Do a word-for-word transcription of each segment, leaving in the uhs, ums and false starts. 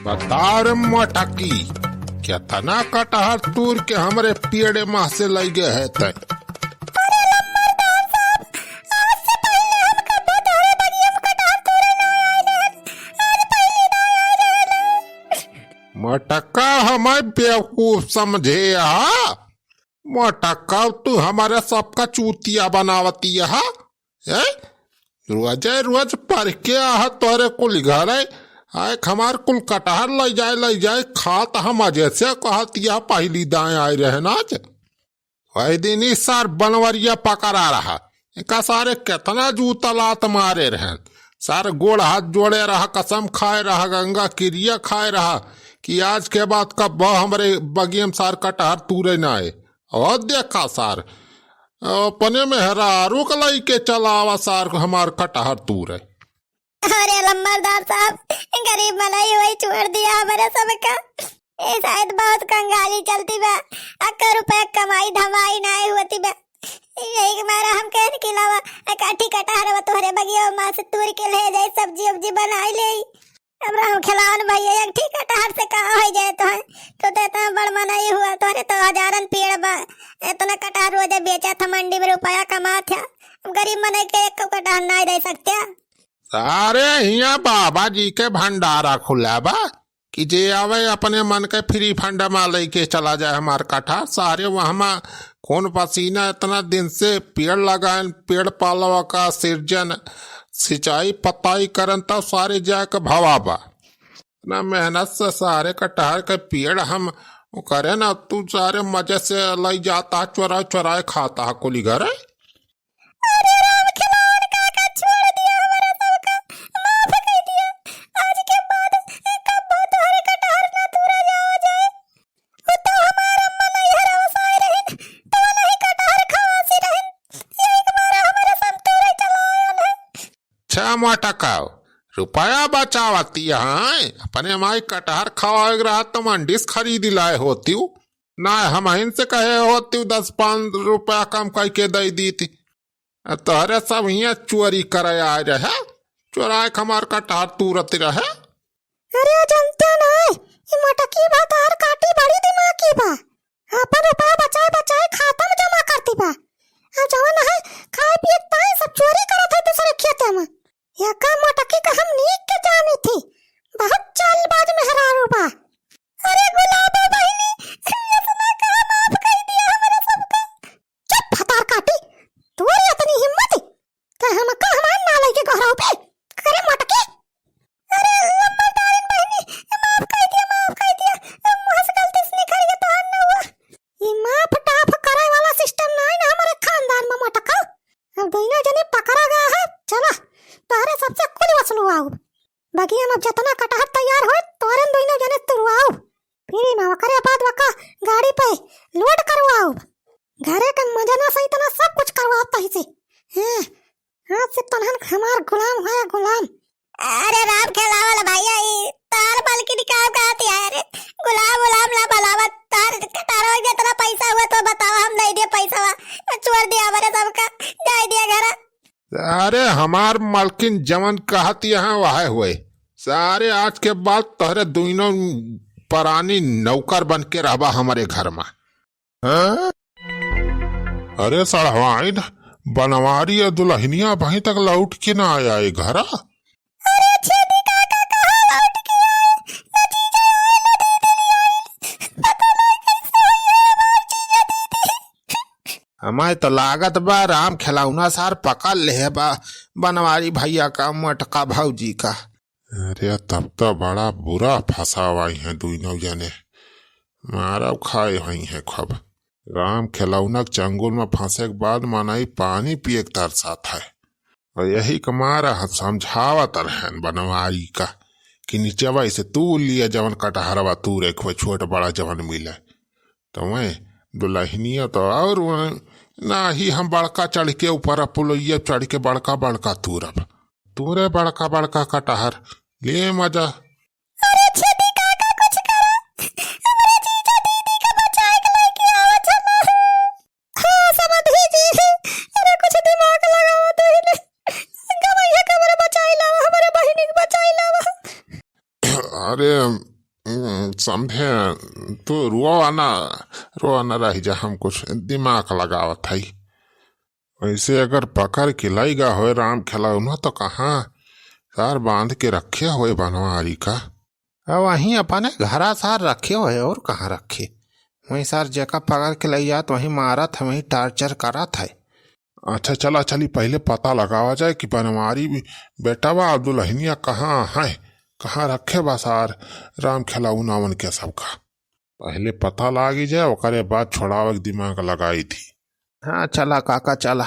बता रे मटकी, केतना कटहर तूर के हमरे पेड़े माँ से लइ गए है तै? मटका हमें बेवकूफ समझे हा? मटका तू हमारे सबका चूतिया बनावती हा? हैं? रोजे रोज पढ़ के आहा तोहरे कुल घर है, आए हमार कुल कटहर लइ जाए, लइ जाए, खात हम मजे से कहत यह पहली दाएं आए रहे ना आज। वही दिन ही सार बनवरिया पकड़ा रहा, इनका सारे केतना जूता लात मारे रहन। सार गोड़ हाथ जोड़े रहा, कसम खाए रहा, गंगा किरिया खाए रहा कि आज के बाद कब्बो हमरे बगियम सार कटहर तूरे ना आए। और देखा सार, अपने मेहरारू के लइके चलावा सार हमार कटहर तूरे। अरे लंबरदार साहब, गरीब मनई वही छोड़ दिया हमरे सबका। ए शायद बहुत कंगाली चलती बा, अक्का रुपया कमाई धमाई नाय होती बा। यही के मारा हम कहन के लावा, अकाठी कटहर वा तोहरे बगिया माँ से तूर के ले जाए, सब्जी उब्जी बनाई ले। अब राम खिलावन भैया, एक ठी कटहर से का हो जाए तोहर? तो, तो इतना बड़ मनई हुआ, तोहरे तो हजारन पेड़ बा, इतना कटहर रोजे बेचा था मंडी में, रुपया कमा था। अब गरीब मनई के एक कटहर नाय दे सकते। सारे हियाँ बाबा जी के भंडारा खुला बा कि जे आवे अपने मन के free fund मा लेके चला जाए हमार कटहर। सारे वहमा खून पसीना इतना दिन से पेड़ लगाएन, पेड़ पालवा का सिरजन, सिंचाई पताई करन, तब सारे जाए के भवा बा। इतना मेहनत से सारे कटहर के पेड़ हम करेन, तू सारे मजे से लइ जाता, चोराए चोराए खाता है कुली घरे। अरे राम खिलावन काका, छोड़ दिया हमारा सबका, माफ कर दिया। आज के बाद कब्बो तोहरे कटहर ना तूरा जावा जाए। वो तो हमारा अम्मा नहीं हरा वसाई रहिन, तो नहीं कटहर खवासी रहिन। यही के मारा हमारे सब तूरे चला आयल है। अच्छा मटकाओ, रुपया बचावती है, अपने माई कटहर खवाए के रहा तो मंडी से खरीद लाए होती। ना, हमहिन से कहे होती, दस पाँच रुपया कम कइके दइ दीती। आ तोहरे सब हियाँ चोरी करे आए रहे, चोराए के हमार कटहर तूरत रहे। अरे जनते नाय, ई मटकी भतार काटी बड़ी दिमागी बा। आपन रुपया बचाए बचाए खाता में जमा करती बा। अब जवन है खाए पिए के ताई सब चोरी करत है दूसरे खेते में। एका मटकी का हम नीक के जानी थी, बहुत चालबाज मेहरारू बा। अरे गुलाबो बहिनी, इतना कहा माफ कर दिया हमरे सबका। चुप भतार काटी, तोरी इतनी हिम्मत कि हमका हमार ना लइके गोहराऊ पे। करे मटकी। अरे लंबरदारिन बहिनी, माफ कर दिया, माफ कर दिया। मुँह से गलती से निकल गया, तोहार ना हुआ। ये माफ टाफ करे वाला system नाय ना हमारे खानदान में मटका। अब दोनों जने पकड़ा गया है, चला, तोहरे सबसे कुल वसूलवाऊ। बगिया में जितना कटहर तैयार होए, तोहरे दोनों जने तुरवाऊ। फिर ही में ओकरे बाद वका गाड़ी पे load करवाऊ। घरे के मजना सहित ना सब कुछ करवाऊ तही से। हैं, आज से तनहन हमार गुलाम है, गुलाम। अरे राम खेलावल भैया, ई तार मालकिन का कहती है रे? गुलाम उलाम ना बनावा, तार कटारो जितना पैसा हुआ तो बतावा, हम दइ दिए पैसा, छोड़ दिया हमारे सबका, जाए दिया घरा। अरे हमार मालकिन जवन कहती है वह हुए। सारे आज के बाद तोहरे दुइनो परानी नौकर बन के रहबा हमरे घर में। हाँ? अरे सड़वाइन, बनवारी और दुल्हनिया अबहीं तक लौट के ना आया है घरा। अरे छेदी काका कहाँ लौट के आए? ना जीजा आए, ना दीदी आए। पता नहीं कैसे है ये हमार जीजा दीदी। हमारे तो लागत बा राम खिलौना सार पकड़ ले बा बनवारी भैया का मोटका भौजी का। अरे तब तो बड़ा बुरा फंसावा है दुइनों जने, मारब खाए हुई है खूब। राम खिलौना के चंगुल में फंसे के बाद मनई पानी पिए के तरसात है। और यही के मारा हम समझावत रहन बनवारी का कि निचवा से तू लिया जवन कटहरवा तू रेखवे छोट बड़ा जवन मिले। तो वह दुल्हनिया तो और वह ना ही हम बड़का चढ़ के ऊपर पुलैया चढ़ के बड़का बड़का तूरब। तूरे बड़का बड़का कटहर ले मजा। अरे छेदी काका कुछ करा, हमरे जीजा दीदी के बचाए के लेके आवा चला। हाँ समधी जी, अरे कुछ दिमाग लगावा तू ही ने। गवैया के हमरे बचाए लावा, हमरे बहिनी के बचाए लावा। अरे हम्म, समझे, तू रोवा ना, रोवा ना रह जा, हम कुछ दिमाग लगावत हई। वैसे अगर पकड़ के लई गा होए राम खेलौना तो कहाँ सार बांध के रखे होए बनवारी का? अब वहीं अपने घरा सार रखे होए, और कहाँ रखे? वहीं सार जेका पकड़ के लई जात, वहीं मारत है, वहीं torture करत है। अच्छा चला चली, पहिले पता लगावा जाए कि बनवारी बे-, बेटवा और दुल्हनिया कहाँ है, कहाँ रखे बा सार राम खेलौनावन के सबका। पहिले पता लागी जाए, ओकरे बाद छोड़ावे के दिमाग लगाई थी। हाँ, चला काका, चला।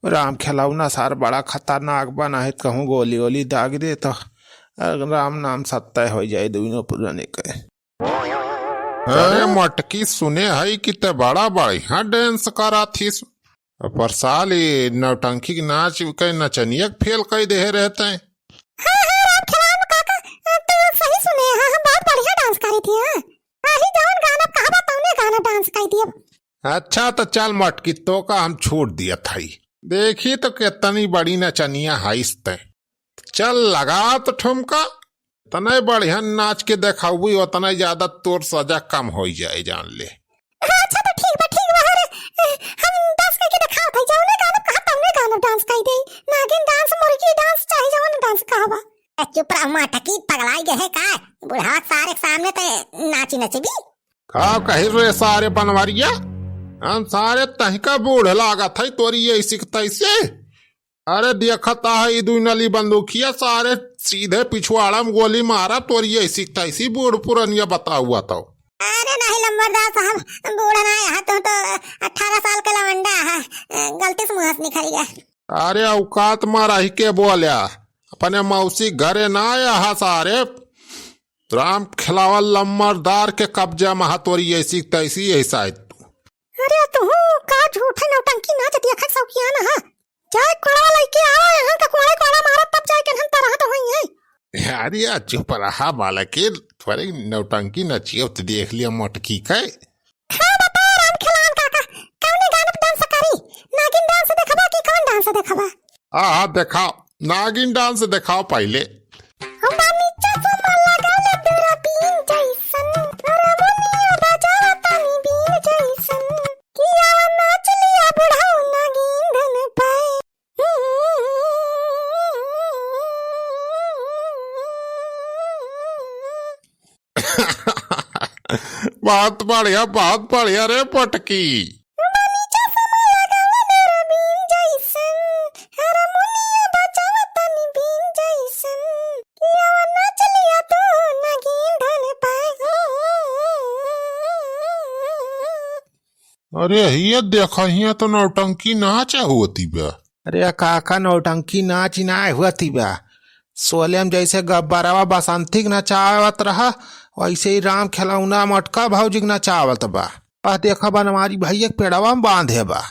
राम खेलौना सार बड़ा खतरनाक बा, नाहीं त कहूँ गोली ओली दाग दे तो राम नाम सत्य हो जाए दुइनो पुराने के। अरे मटकी, सुने हई कि ते बड़ा बढ़िया dance करा थीस, पर साल ये नौटंकी के नाच के नचनिया के fail कई देहे रहते हैं। हाँ, हाँ, राम खेलौना काका, तू सही सुने, हाँ, हम बहुत बढ़िया dance करी थी, हाँ। अही जौन गाना कहबा तौने गाना dance कई दियब। अच्छा तो चल मटकी, तोका हम छूट दियत हई। देखी तो कितनी बड़ी नचनिया हईस तैं। चल लगा तो ठुमका, तने बढ़िया नाच के देखाउबी, उतने ज्यादा तोर सजा कम होई जाए, जान ले। अच्छा तो ठीक बा, ठीक बा, अरे, हम dance करके देखावत हई, जौने गाना कहब तौने गाना dance कई देई। नागिन dance, मुर्गी dance, चाहे जौन dance कहबा। ए, चुप रह मटकी, पगलाई गए है का? बुढ़ावा सारे के सामने ते नाची नचबी? का कही रे सारे बनवरिया, हम सारे तहिका बूढ़ लागत है तोरी ऐसी के तैसे। अरे देखत है ई दुई नली बंदूकिया, सारे सीधे पिछवाड़ा में गोली मारा, तोरी ऐसी के तैसी बूढ़ पुरनिया बताउआ तो। अरे नहीं लंबरदार साहब, बूढ़ ना है, तू तो अठारह साल के लवंडा है, गलती से मुंह से निकल गया। अरे औकात मा रही के बोल्या, अपने मौसी घरे ना आया हा सारे। राम खिलावल लम्मरदार के कब्जा मा हा तोरी ऐसी तैसी यही शायद तू। अरे तू का झूठे नौटंकी नाच देखत शौकियान हा। जाए कोड़वा लइके आवा, यहाँ का कोड़े कोड़ा मारा तब जाए के हम तरह तो होई है। अरे चुप रहा बालके, थोड़े नौटंकी नचियो तो देख लिया मोटकी के। हाँ, बताओ राम खिलावन काका, कौने गाना पे dance करी? नागिन dance देखबा कि कौन dance देखबा? हाँ, हाँ, देखाओ, नागिन dance देखाओ पहिले। हम बानी चश्मा लगा ले दूरबीन जैसन, हारमोनिया बजावा तानी बीन जैसन, किया नाच लिया बुढ़ऊ नागिन धन पे। बहुत बढ़िया, बहुत बढ़िया रे पटकी। अरे हिया देखा, हिया तो नौटंकी नाच होती बा। अरे काका, नौटंकी नाच ना होती बा। सोले में जैसे गब्बरवा बसंती के नचावत रहा, वैसे ही राम खिलौना मोटका भौजी के नचावत बा। आ देखा बनवारी भैया के पेड़वा में बांधे बा।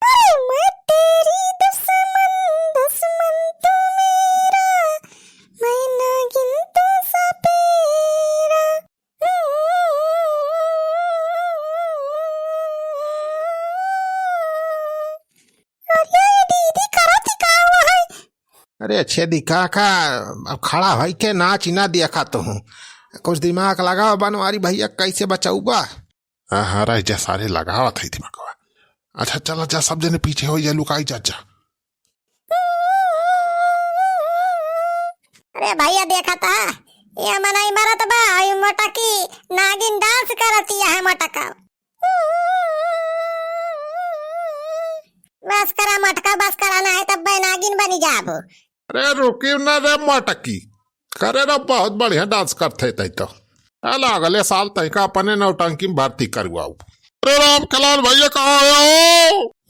अरे मैं तेरी दुश्मन, दुश्मन तू मेरा, मैं नागिन तू सपेरा। अरे ये दीदी करत ही का हुआ है? अरे छेदी काका, अब खड़ा होई के नाच ना देखा तो हूँ, कुछ दिमाग लगावा बनवारी भैया, कैसे बचाउबा? हाँ, हाँ, रह जा सारे, लगावत है दिमागवा। अच्छा, चला जा, सब जने पीछे हो जा, लुकाई जा, जा। अरे भैया, देखा था, ये मनई मरत बा, ई मोटकी नागिन dance करती है, मोटका। बस करा मोटका, बस करा, ना है तब नागिन बनी जाबो। अरे रुकी ना रे मोटकी, करे ना, बहुत बढ़िया dance करते तै तो। चल अगले साल तैका अपने नौटंकी में भर्ती करवाऊ। अरे राम खिलावन भैया कहाँ हो?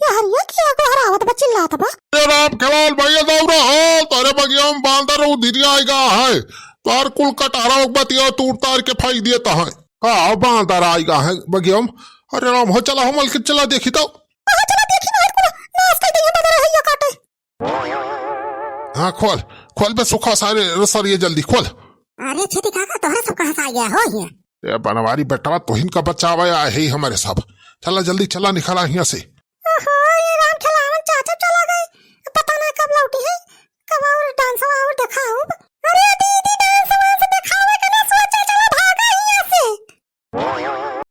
यार ये क्या गोहरावत बा, चिल्लात बा? अरे राम खिलावन भैया दौड़ा हो, तोरे बगिया में बांदर उधिरिया आइगा है, तार कुल कटहरा बतिया तूर तार के फेंक दिए तो है। का बांदर आइगा है बगिया में? अरे राम हो, चला हो मलकिन, चला देखी तो। हाँ, चला देखी ना, कुल नाश कर देंगे बंदर है ये काटे। हाँ, खोल, खोल बे सुखा सारे रसरिया जल्दी खोल। अरे छेदी काका, तोहरा सब कहाँ से आ गया हो हियाँ? ए बनवारी बेटवा, तोहिन का बचावे आए है हमरे सब। चला जल्दी चला, निकला हियाँ से। ओहो, ये राम खिलावन चाचा चला गए, पता ना कब लौटी है। अब और देखाउब।